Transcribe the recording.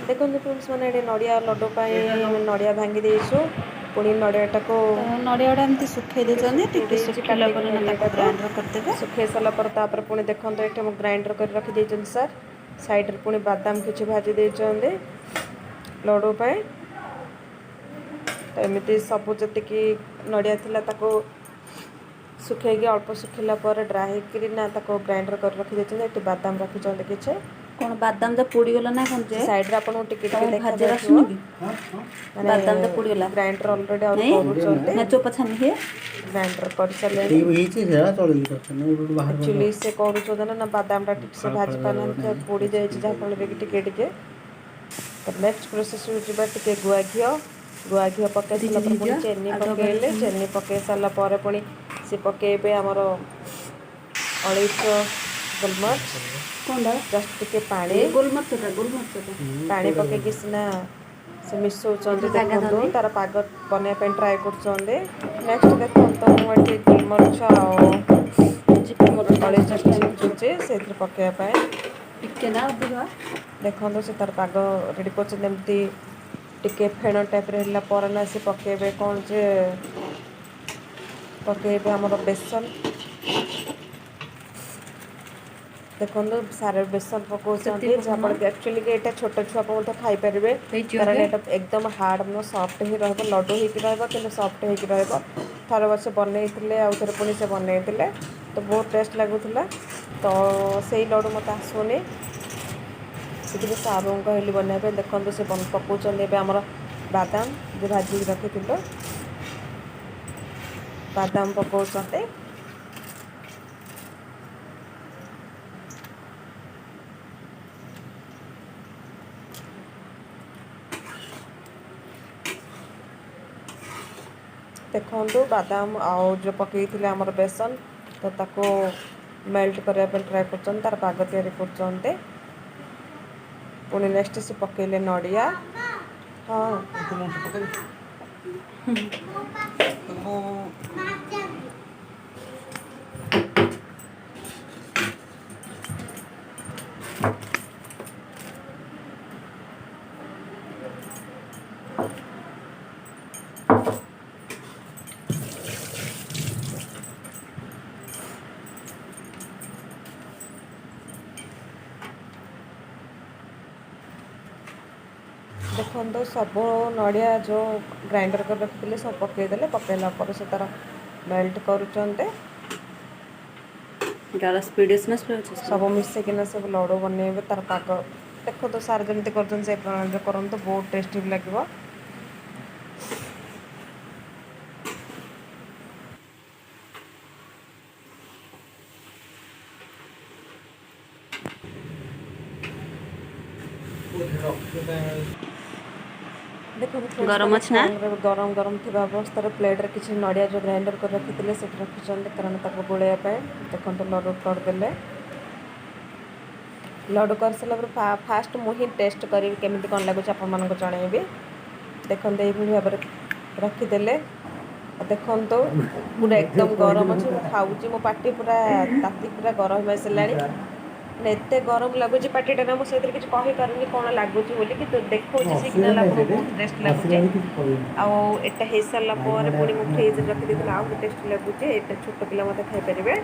ଦେଖନ୍ତୁ ଫ୍ରେଣ୍ଡସ୍, ମାନେ ଏଠି ନଡ଼ିଆ ଲଡ଼ୁ ପାଇଁ ଆମେ ନଡ଼ିଆ ଭାଙ୍ଗି ଦେଇଛୁ। ପୁଣି ନଡ଼ିଆଟାକୁ ତ ନଡ଼ିଆ ଗୁଡ଼ା ଏମିତି ଶୁଖେଇ ଟିକେ ଦେଇଛନ୍ତି। ଶୁଖେଇ ଟିକେ ଦେଇଛି ଶୁଖିଲା କାଟିକି ପରେ ନା ତାକୁ ନଡ଼ିଆଟାକୁ। ଗ୍ରାଇଣ୍ଡର କରିଦେବେ। ଶୁଖେଇ ସାରିଲା ପରେ ତାପରେ ପୁଣି ଦେଖନ୍ତୁ, ଏଠି ମୁଁ ଗ୍ରାଇଣ୍ଡର କରି ରଖିଦେଇଛନ୍ତି ସାର୍। ସାଇଡ଼ରେ ପୁଣି ବାଦାମ କିଛି ଭାଜି ଦେଇଛନ୍ତି ଲଡ଼ୁ ପାଇଁ। ତ ଏମିତି ସବୁ ଯେତିକି ନଡ଼ିଆ ଥିଲା, ତାକୁ ଶୁଖେଇକି, ଅଳ୍ପ ଶୁଖିଲା ପରେ ଡ୍ରାଏ ହେଇକିରି ନା ତାକୁ ଗ୍ରାଇଣ୍ଡର କରି ରଖିଦେଇଛନ୍ତି। ଏଠି ବାଦାମ ରଖିଛନ୍ତି କିଛି। କ'ଣ ବାଦାମଟା ପୋଡ଼ିଗଲା ନା କ'ଣ ଯେ? ସାଇଡ଼ରେ ଆପଣଙ୍କୁ ଟିକେ ଟିକେ ତମ ଭାଜିର ଦେଖାଯାଉଥିବ। ଆସୁନି କି? ମାନେ ବାଦାମଟା ପୋଡ଼ିଗଲା। ଗ୍ରାଇଣ୍ଡର ଅଲରେଡ଼ି ଆହୁରି ନାଇଁ କରୁଛନ୍ତି। ନା ଚୋପା ଛାନି ହୁଏ? ଗ୍ରାଇଣ୍ଡର କରିସାରିଲେଣି। ଠିକ୍ ହେଇଛି, ସେଟା ଚଳିବ, ଦରକାର ନାହିଁ। ଗୋଟେ ବାହାର ଆକ୍ଚୁଆଲି ସେ କରୁଛନ୍ତି ନା ବାଦାମଟା ଠିକ୍ ସେ ଫଳ ଭାଜି ଫଳ ପାରୁନାହାନ୍ତି, ତ ପୋଡ଼ି ଯାଇଛି, ଯାହାଫଳରେ କି ଟିକେ ଟିକେ। ତ ନେକ୍ସଟ ପ୍ରୋସେସ୍କୁ ଯିବା। ଟିକେ ଗୁଆ ଘିଅ, ଗୁଆ ଘିଅ ପକାଇ ସାରିଲା ପରେ ପୁଣି ହେଇଯିବ। ଚିନି ଆଉ ଡବାରେ ପକାଇଲେ। ଛାଣିବେ। ଚିନି ପକାଇ ସାରିଲା ପରେ ପୁଣି ସେ ପକାଇବେ ଆମର ଅଳେଇଚ, ଗୋଲମରିଚ, କ'ଣଟା? ଜଷ୍ଟ ଟିକେ ପାଣି। ଏ ଗୋଲମରିଚଟା, ଗୋଲମରିଚଟା। ପାଣି ପକେଇକି ସିନା ସେ ମିଶାଉଛନ୍ତି। ଏଠି ଜାଗା ଦେଖନ୍ତୁ, ଧରୁନି। ତାର ପାଗ ବନେଇବା ପାଇଁ ଟ୍ରାଏ କରୁଛନ୍ତି। ନେକ୍ସଟ ଦେଖନ୍ତୁ, ମୁଁ ଏଠି ଗୋଲମରିଚ ଆଉ ଯିବି ମୋର। ଅଳେଇଚ ଛେଚୁଛି ସେଇଥିରେ ପକାଇବା ପାଇଁ। ଟିକେ ନା ଅଧିକ? ଦେଖନ୍ତୁ, ସେ ତାର ପାଗ ରେଡ଼ି କରୁଛନ୍ତି। ଏମିତି ଟିକେ ଫେଣ ଟାଇପ୍ର ହେଲା ପରେ ନା ସେ ପକାଇବେ କ'ଣ ଯେ, ପକାଇବେ ଆମର ବେସନ। ଦେଖନ୍ତୁ, ସାର ବେସନ ପକାଉଛନ୍ତି, ସେତିକି ପକଉନ। ଯାହାଫଳରେ କି ଆକ୍ଚୁଆଲି କି ଏଇଟା ଛୋଟ ଛୁଆ ମଧ୍ୟ ଖାଇପାରିବେ। ହେଇଯିବ କାରଣ ଏବେ। ଏଇଟା ଏକଦମ ହାର୍ଡ଼ ନୁହଁ, ସଫ୍ଟ ହିଁ ରହିବ। ଲଡ଼ୁ ହେଇକି ରହିବ, କିନ୍ତୁ ସଫ୍ଟ ହେଇକି ରହିବ। ଥରେ ବର୍ଷ ବନେଇଥିଲେ, ଆଉ ଥରେ ପୁଣି ସେ ବନେଇଥିଲେ, ତ ବହୁତ ଟେଷ୍ଟ ଲାଗୁଥିଲା। ତ ସେଇ ଲଡ଼ୁ ମୋତେ ଆସୁନି, ସେଥିପାଇଁ ସାରୁଙ୍କୁ କହିଲି ବନେଇବା ପାଇଁ। ଦେଖନ୍ତୁ, ସେ ପକାଉଛନ୍ତି ଏବେ ଆମର ବାଦାମ ଯେଉଁ ଭାଜିକି ରଖିଥିଲୁ, ବାଦାମ ପକାଉଛନ୍ତି। ଦେଖନ୍ତୁ, ବାଦାମ ଆଉ ଯେଉଁ ପକାଇଥିଲେ ଆମର ବେସନ, ତ ତାକୁ ମେଲ୍ଟ କରିବା ପାଇଁ ଟ୍ରାଏ କରୁଛନ୍ତି, ତାର ପାଗ ତିଆରି କରୁଛନ୍ତି। ପୁଣି ନେକ୍ସଟ ସେ ପକାଇଲେ ନଡ଼ିଆ। ହଁ। ଦେଖନ୍ତୁ, ସବୁ ନଡ଼ିଆ ଯେଉଁ ଗ୍ରାଇଣ୍ଡର କରି ରଖିଥିଲେ, ସବୁ ପକାଇଦେଲେ। ପକାଇଲା ପରେ ସେ ତାର ମେଲ୍ଟ କରୁଛନ୍ତି। ଗାଳ ସ୍ପିଡ୍ ଅଛି ନା ସ୍ଲୋ ଅଛି? ସବୁ ମିଶେଇକିନା ସବୁ ଲଡ଼ୁ ବନେଇବେ ତାର ପାଗ। ଦେଖନ୍ତୁ, ସାର୍ ଯେମିତି କରୁଛନ୍ତି, ସେଇ ପ୍ରଣାଳୀରେ କରନ୍ତୁ, ବହୁତ ଟେଷ୍ଟି ବି ଲାଗିବ। ଦେଖନ୍ତୁ ଫ୍ରେଣ୍ଡସ୍, ଗରମ ମାନେ ଅଛି ନା? ସାଙ୍ଗରେ ଗରମ ଗରମ ଥିବା ଅବସ୍ଥାରେ ପ୍ଲେଟ୍ରେ କିଛି ନଡ଼ିଆ ଯେଉଁ ଗ୍ରାଇଣ୍ଡର କରି ରଖିଥିଲେ, ସେଠି ରଖିଛନ୍ତି, କାରଣ ତାକୁ ଗୋଳେଇବା ପାଇଁ। ଦେଖନ୍ତୁ, ଲଡ଼ୁ କରିଦେଲେ। ଲଡ଼ୁ କରିସାରିଲା ପରେ ଫାଷ୍ଟ ମୁଁ ହିଁ ଟେଷ୍ଟ କରିବି, କେମିତି କ'ଣ ଲାଗୁଛି ଆପଣମାନଙ୍କୁ ଜଣାଇବି। ଦେଖନ୍ତୁ, ଏଇଭଳି ଭାବରେ ରଖିଦେଲେ। ଆଉ ଦେଖନ୍ତୁ, ପୁରା ଏକଦମ ଗରମ ଅଛି। ମୁଁ ଖାଉଛି, ମୋ ପାଟି ପୁରା ତାତି ପୁରା ଗରମ ହେଇସାରିଲାଣି। ମାନେ ଏତେ ଗରମ ଲାଗୁଛି ପାଟିଟା ନା, ମୁଁ ସେଇଥିରେ କିଛି କହିପାରୁନି କ'ଣ ଲାଗୁଛି ବୋଲି। କିନ୍ତୁ ଦେଖାଉଛି ଅସୁବିଧା ସିଗ୍ନାଲ ନାହିଁ ଆପଣଙ୍କୁ, ସେଠି। ବହୁତ ଟେଷ୍ଟ ଲାଗୁଛି। ଅସୁବିଧା କିଛି କହିବେନି। ଆଉ ଏଇଟା ହେଇସାରିଲା ଭାଇ ପରେ ମାନେ ପୁଣି ମୁଁ ଫ୍ରିଜରେ ରଖିଦେଇଥିଲି, ଆହୁରି ଟେଷ୍ଟ ଲାଗୁଛି। ଏଇଟା ଛୋଟ ପିଲା ମଧ୍ୟ ଖାଇପାରିବେ।